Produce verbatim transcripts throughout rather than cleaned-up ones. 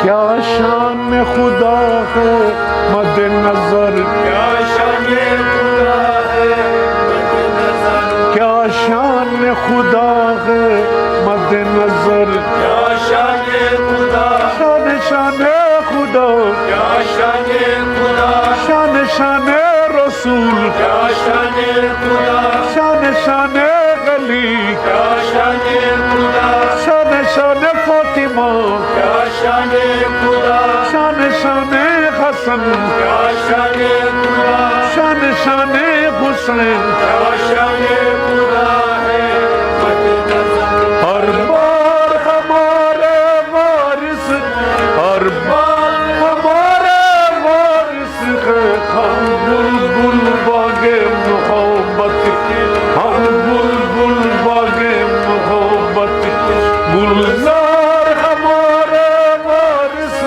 کیا شان خدا ہے مد نظر؟ کیا شان خدا ہے مد نظر؟ کیا شان خدا ہے مد نظر؟ کیا شان خدا؟ شان، شان خدا۔ کیا شان خدا؟ شان، شان رسول۔ کیا شان خدا؟ شان، شان علی۔ کیا شان خدا؟ شان، شان فاطمہ۔ کیا شان خدا؟ شان، شان حسن۔ کیا شان خدا؟ شان، شان حسین۔ کیا شان خدا ہے؟ ہر بار ہمارے وارث، ہر بار ہمارے وارث ہے۔ ہم بلبل باغ محبت کے، ہم بلبل باغ محبت کے۔ گلزار ہمارے وارث،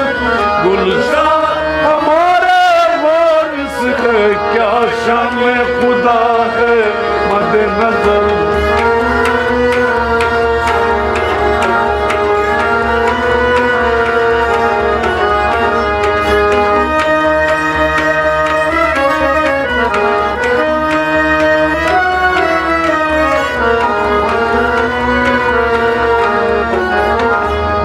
گلزار ہمارے وارث ہے۔ کیا شان خدا ہے مد نظر؟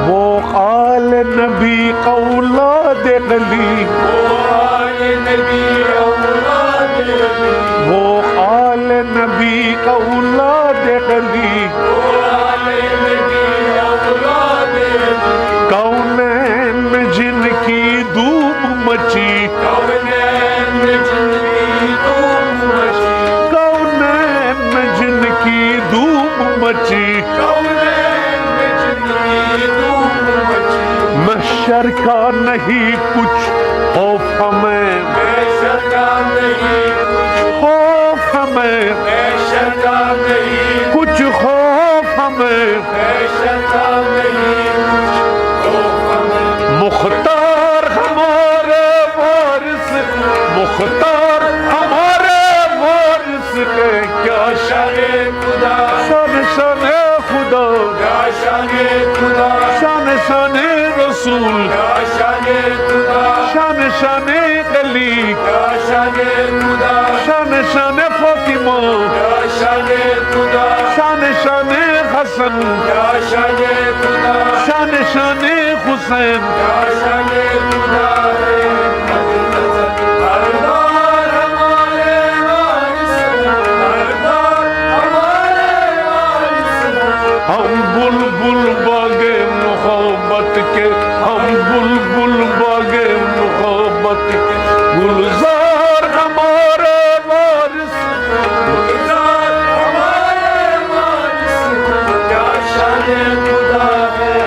وہ آل نبی اولاد علی۔ وہ آل نبی اولاد علی۔ وہ آل نبی اولاد علی۔ وہ آل نبی اولاد علی۔ کونین میں جن کی دھوم مچی۔ کونین میں جن کی دھوم مچی۔ کونین میں جن کی دھوم مچی۔ کونین میں جن کی دھوم مچی۔ محشر کا نہیں کچھ خوف ہمیں۔ محشر کا نہیں کچھ خوف ہمیں۔ محشر کا نہیں کچھ خوف ہمیں۔ محشر کا نہیں کچھ خوف ہمیں۔ مختار ہمارے وارث، مختار ہمارے وارث ہے۔ کیا شان خدا؟ شان، شان خدا۔ کیا شان خدا؟ شان، شان رسول۔ کیا شان خدا؟ شان، شان علی۔ کیا شان خدا؟ شان، شان فاطمہ۔ کیا شان خدا؟ شان، شان حسن۔ کیا شان خدا؟ شان، شان حسین۔ کیا شان خدا ہے؟ ہر بار ہمارے وارث، ہر بار ہمارے وارث۔ ہم بلبل باغ محبت کے، ہم بلبل باغ محبت کے، گلزار ہمارے وارث، گلزار ہمارے وارث۔ کیا شان خدا ہے؟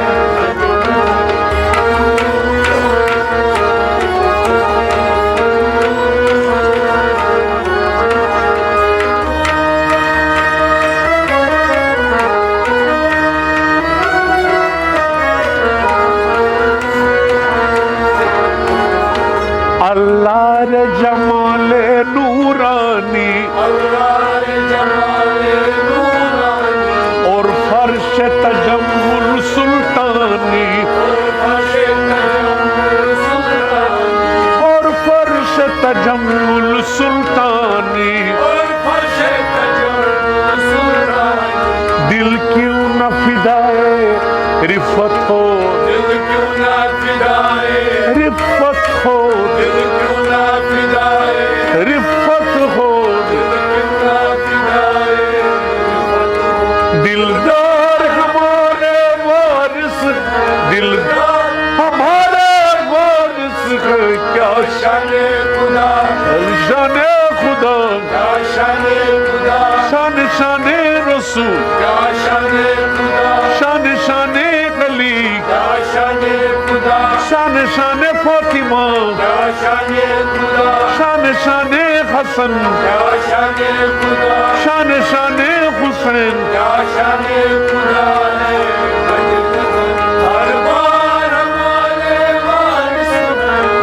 اللہ رے جمال نورانی، اللہ رے جمال نورانی، اور فرش تجمل سلطانی، اور فرش تجمل سلطانی، اور فرش تجمل سلطانی، اور فرش تجمل سلطانی۔ دل کیوں نہ فدائے رفت ہو، دل کیوں نہ فدائے رفت ہو، دل کیوں نہ فدائے رفت ہو، دل کیوں نہ فدائے رفت ہو۔ دلدار ہمارے وارث، دلدار ہمارے وارث ہے۔ کیا شان خدا، شان خدا، کیا شان خدا، شان، شان رسول، کیا شان خدا، شان، شان علی، کیا شان خدا، شان، شان فاطمہ، کیا شان خدا، شان، شان حسن، کیا شان خدا، شان، شان حسین، کیا شان خدا ہے۔ ہر بار ہمارے وارث،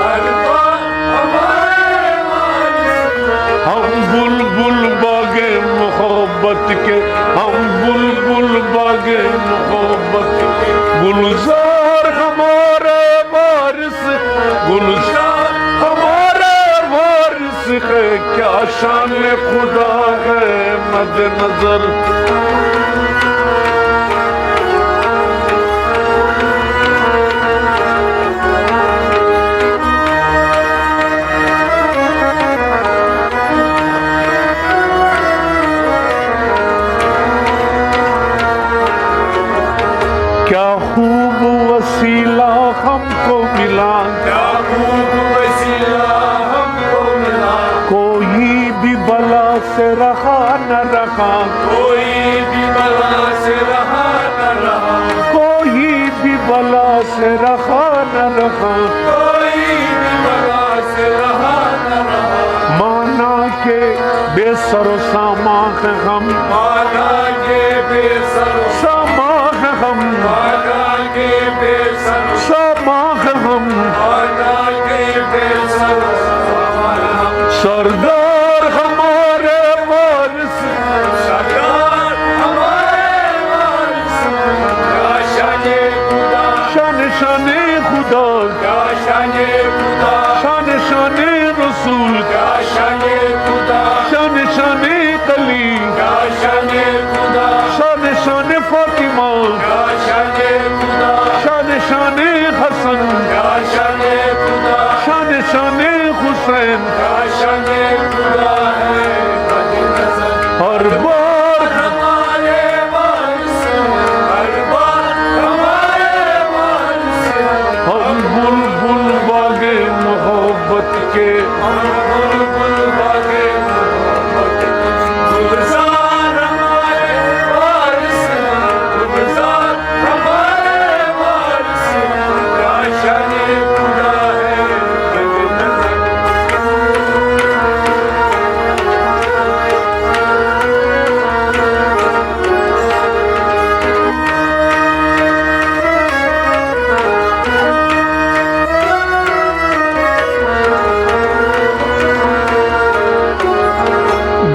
ہر بار ہمارے وارث۔ ہم بلبل باغ محبت کے، ہم بلبل باغ محبت کے، گلزار ہمارے نظر۔ کیا خوب وسیلہ ہم کو ملا، کیا خوب وسیلہ ہم کو ملا۔ کوئی بھی بلا سے رہا نہ رہا، کوئی بھی بلا سے رہا نہ رہا، کوئی بھی بلا سے رہا نہ رہا، کوئی بھی بلا سے رہا نہ رہا۔ مانا کہ بے سر و سامان غم، مانا کہ بے سر و سامان غم، مانا کہ بے سر و سامان غم۔ سردار ہمارے وارث، سردار ہمارے وارث۔ کیا شان خدا، شان شان خدا، کیا شان خدا، شان شان رسول، کیا شان خدا، شان شان علی، کیا شان خدا، شان شان فاطمہ، کیا شان خدا، شان شان حسن، کیا شان خدا، شان شان حسین۔ کیا شان خدا ہے، بد نظر۔ ہر بار ہمارے وارث، ہر بار ہمارے وارث۔ ہم بلبل باغ محبت کے، ہم بلبل باغ محبت کے۔ گلزار ہمارے وارث، گلزار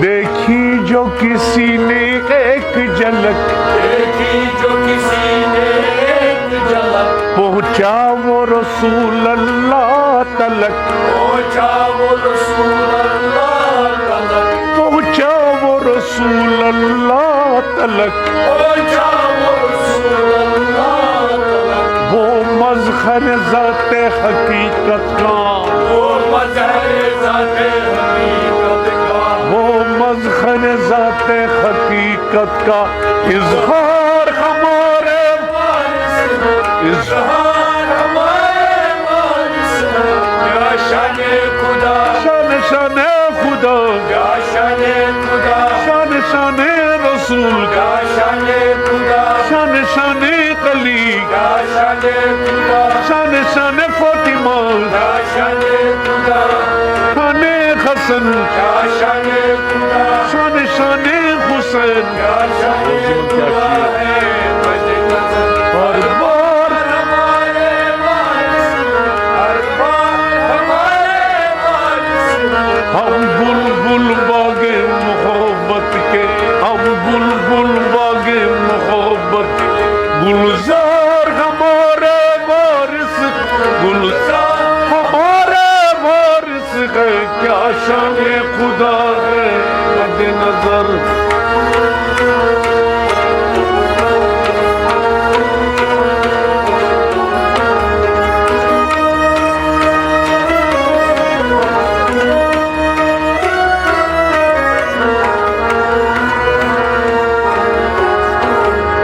دیکھی جو کسی نے ایک جھلک، دیکھی جو کسی نے ایک جھلک، پہنچا وہ رسول اللہ تلک، پہنچا وہ رسول اللہ تلک، پہنچا وہ رسول اللہ تلک، پہنچا وہ رسول اللہ تلک۔ وہ مظہر ذات حقیقت کا، وہ مظہر ذات حقیقت کا، وہ مظہر ذات حقیقت کا اظہار ہمارے وارث، اظہار ہمارے وارث۔ کیا شان خدا، شان شان خدا، کیا شان خدا، شان شان رسول، کیا شان خدا، شان شان علی، کیا شان خدا، شان شان فاطمہ، کیا شان خدا، شان حسن، کیا شان خدا، شان شان حسین۔ کیا شان خدا ہے، بد نظر۔ ہر بار ہمارے وارث، ہر بار ہمارے وارث۔ ہم بلبل باغ محبت کے، ہم بلبل باغ محبت کے۔ گلزار ہمارے وارث، گلزار ہمارے وارث۔ ہے، کیا شان خدا ہے، بد نظر۔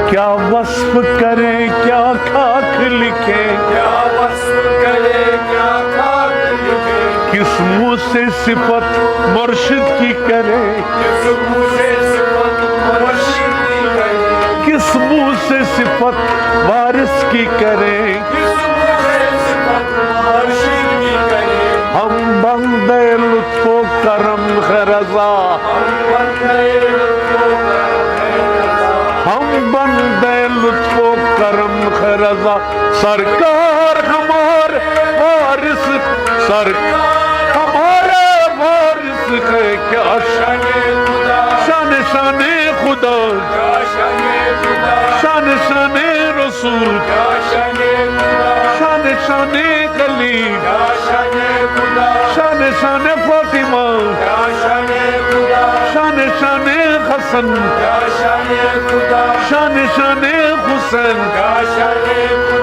کیا وصف کریں، کیا خاک لکھیں، کیا وصف کریں، کیا خاک لکھیں۔ کس منہ سے صفت مرشد کی کریں، کس منہ سے صفت مرشد کی کریں، کس منہ سے صفت وارث کی کریں۔ کس منہ سے صفت مرشد کی کریں۔ ہم بندے لطف و کرم ہے رضا، ہم بندے لطف و کرم ہے رضا، ہم بندے لطف و کرم ہے رضا۔ سرکار ہمارے وارث، سرکار ہمارے وارث ہے۔ کیا شان خدا، شان شان خدا، کیا شان خدا، شان شان رسول، کیا شان خدا، شان شان علی، شان شان فاطمہ، شان شان حسن، شان شان حسین،